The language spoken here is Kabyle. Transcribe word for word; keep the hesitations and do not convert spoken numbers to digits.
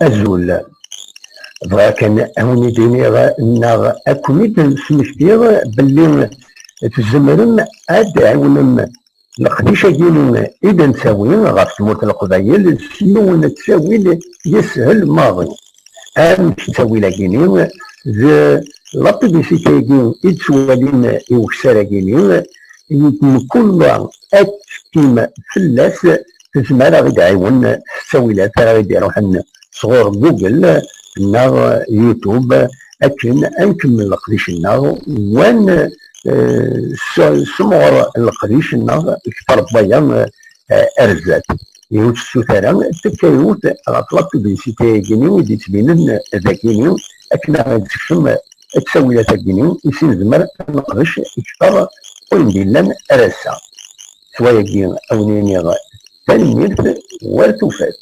Azul. Bɣiɣ kan ad wen-id-iniɣ neɣ ad ken-id-smektiɣ belli tzemrem ad tɛiwnem leqdic-agi i d-nettawi ɣef tmurt n Leqbayel s yiwen n ttawil yeshel maḍi. Amek ttawil-agi-ni? D la publicité-agi i d-ttwalin i ukessar-agi-ni, mkul wa ad tekkim fell-as, tezmer ad ɣ-id-ɛiwen s ttawilat ara ɣ-id-iruḥen sɣur Google neɣ YouTube, akken ad nkemmel leqdic-nneɣ, wan, eh, s-, semɣer leqdic-nneɣ kter n waya, eh, ar zdat. Yiwet tessut ara tekka yiwet ɣef la publicité-agi-ni i d-yettbinen dagi-ni, akken ad ɣ-id-tekcem ttawilat-agi-ni, i sin nezmer ad neqdec kter n wayen d-yellan ar ass-a. S wayagi, ad wen-iniɣ tanemmirt war tufat.